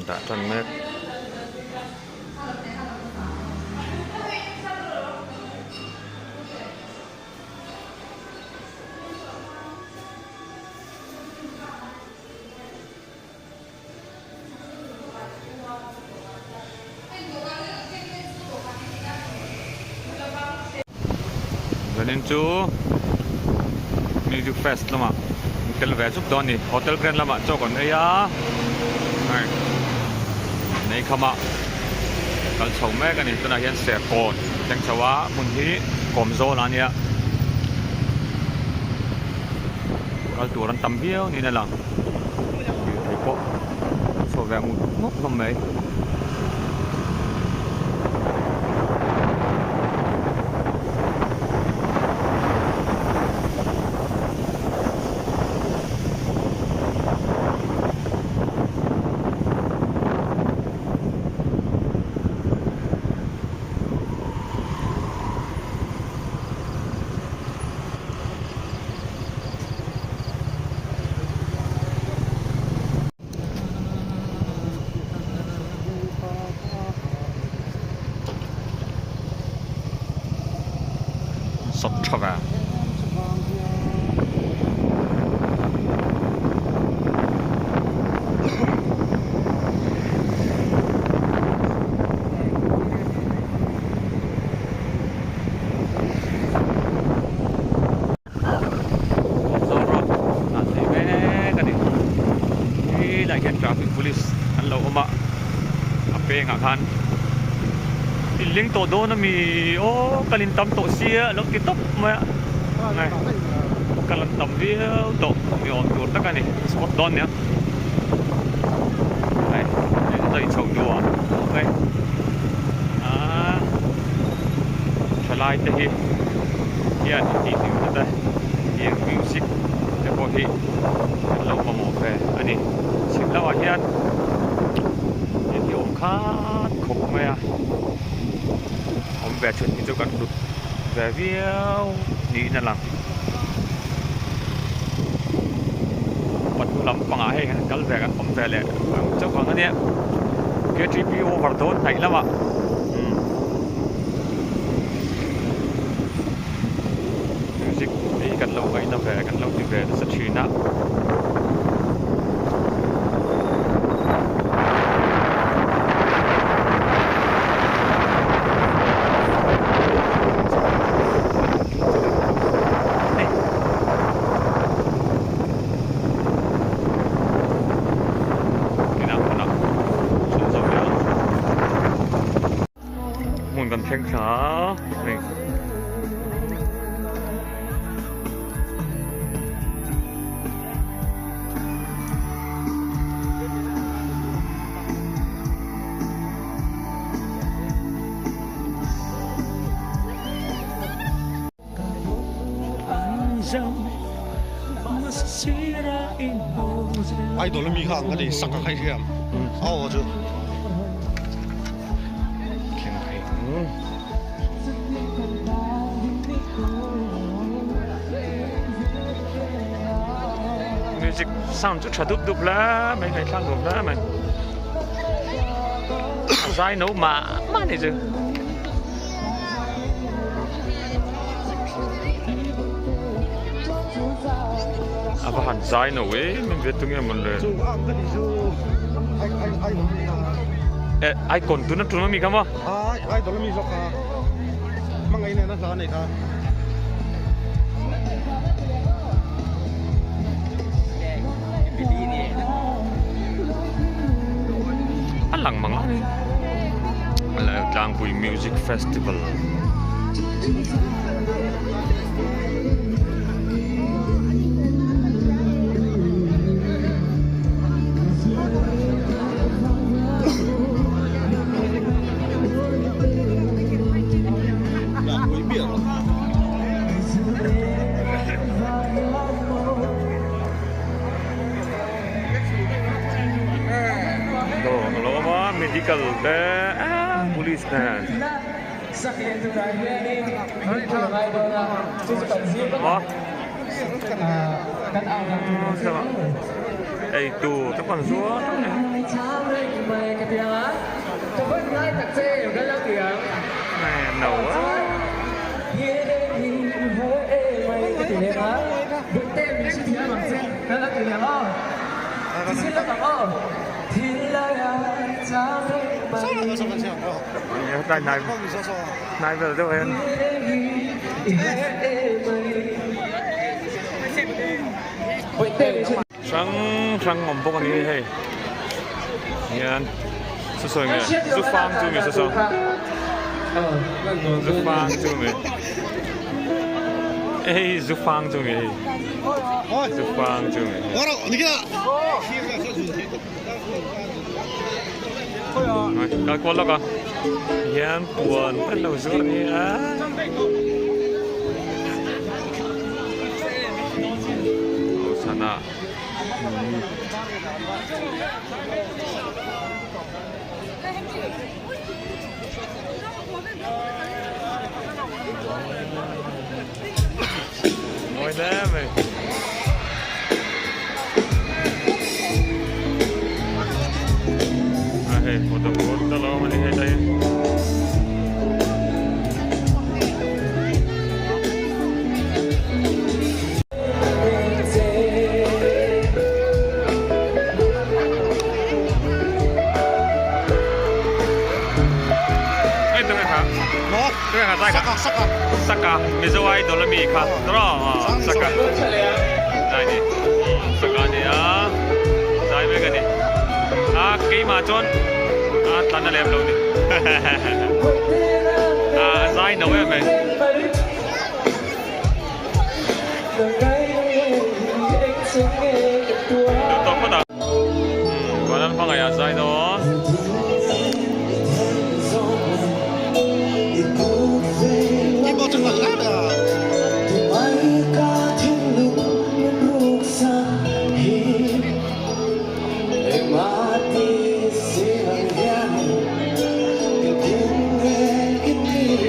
dah tan mek. Zanin chu music fest lamah an tel ve zuk dawn a ni hotel grand lamah chaw kan ei a hei nei khamah kal chho mek a ni tunah hian serkawn thleng chho a hmun hi kawm zawl a nia kal tur an tam viau niin a lang. Lirthei pawh a chhuak ve ngut ngut hlawm mai. Sawt tha ve. Zawrrawt ah thei mek a ni helaiah hian traffic police an lo awm a a pengah khan in leng tawh dawn ami aw kal in tam tawh sia a lo ti tawp mai a ngai kal an tam viau tawh ni awm tur tak a ni spot dawn nia hei in zai chho duah mai aaa thalai te hi. Hian intih hlim na te tiang music te pawh hi an lo mamawh ve a ni. Chhim lamah hian thil hi awm khat khawp mai a, awm ve chhun hi chu kan hlut ve viau niin a lang. Pahnu lam pangah hei han kal ve kan awm ve leh ang chauh ang a nia. K_T_P over dawn hnaih lamah umm. Music hi kan lo ngaihna ve kan lo ti ve nasa thin a. Hmun kan thleng thla a hei. Idol ami kha ang ka ti sak a khai hriam a aw chu. Thleng phei Music sound chu tha dup dup hle mai ngaihthlak nuam hle mai. A zai no mah mah ni chu. A va han zai no em em ve tunge mawn le. E icon tuna tun ami kha maw? Idol ami zawk kha hmangaih nena hla nei kha. A lang mang a ni. Tlangpui Music Festival. Dawr a lo awm a medical te ah police nen Ei tur te pawh an zuar a ni. No a hnai vel deuh hian hrang hrang awm bawk a ni hei hian saw sawi nge zu fang chu mi saw saw zu fang chu mi hei zu fang chu mi hei zu fang chu mi kal kual lawk a hian puan an lo zuar a ni a. Sana mawi hle mai. A hei photo booth te lo awm a ni hei tlai hi. Saka Mizo Idol ami kha tawh Saka zai ni Saka a ni a zai mek a ni a keimah chuan a tlan a lem lo ni a zai no em mai. Duh tawh phawt a. Umm Vanlal hmangaih ah zai dawn.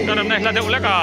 Ka remna hi hla deuh lek a.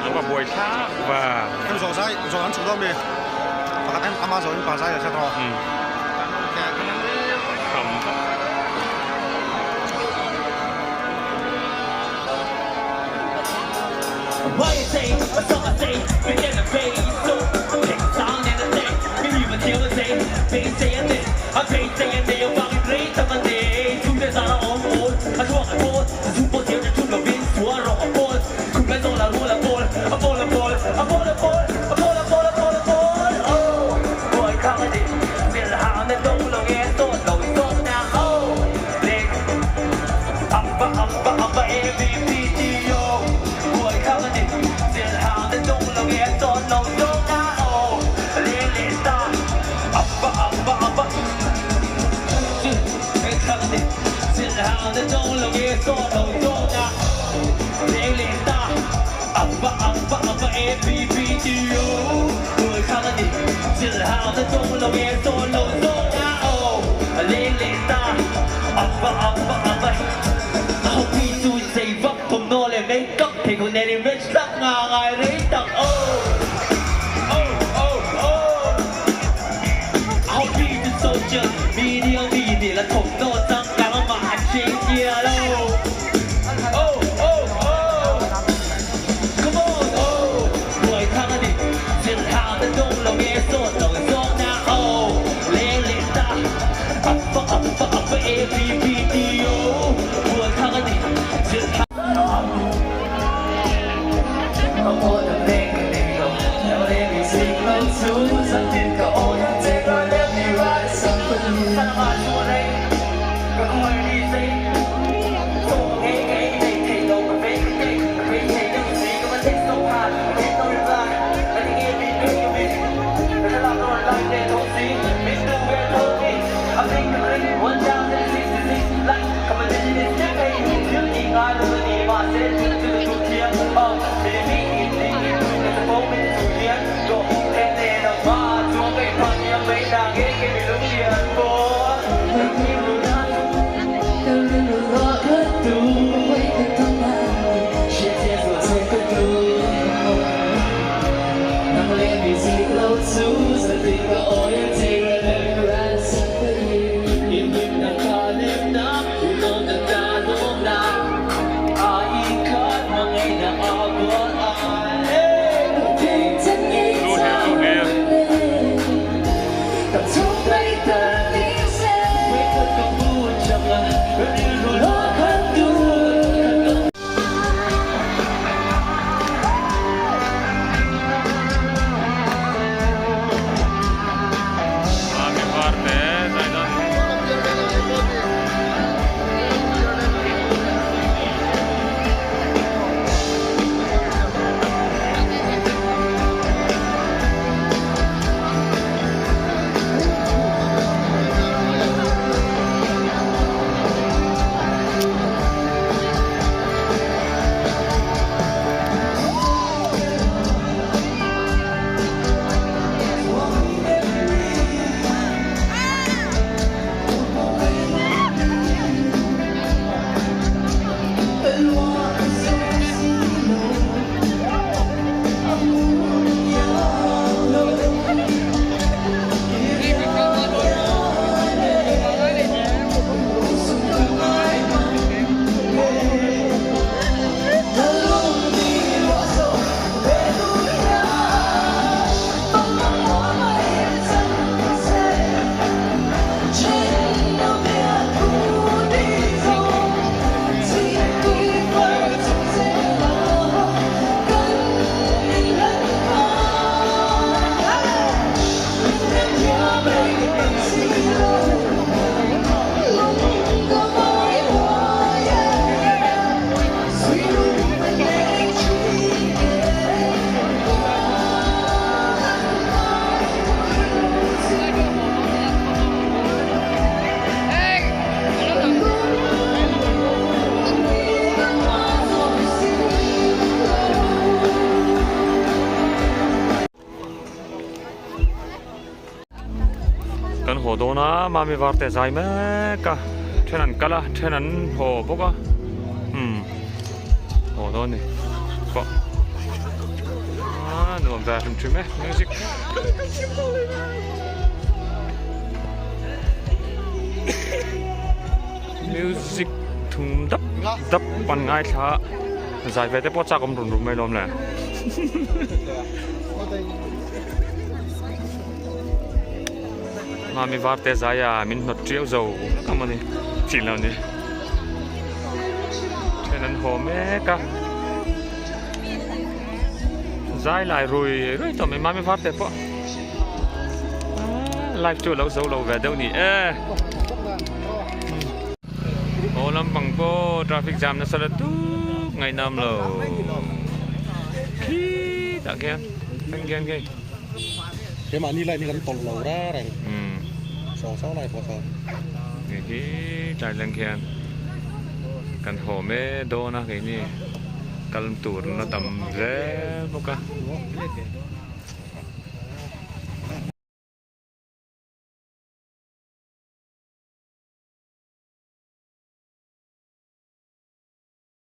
An va buai thlak va. Kan haw dawn a, Mami Varte zai mek a, then an kal a, then an haw bawk a, umm haw dawn ni pawh a nuam ve hrim hrim e music. Music thum dap dap an ngaithla a, zai ve te pawh chak awm rum rum mai lawm le. Mami Varte zaia min hnawt tiau zo vek ang mawni tih lo ni. Then an haw mek a. Zai lai rui rui tawh mai Mami Varte pawh. Live chu lo zo lo ve deuh ni e. Haw lampang pawh traffic jam nasa la tuk ngaihnam lo. Khitah khian thleng khian khi. Keimahni line hi kan tawlh lo reng reng. Sawng sawng lai pawh sawn. Hei hi tlai thleng khian kan haw mek dawn a keini kal tur na tam zel bawk a.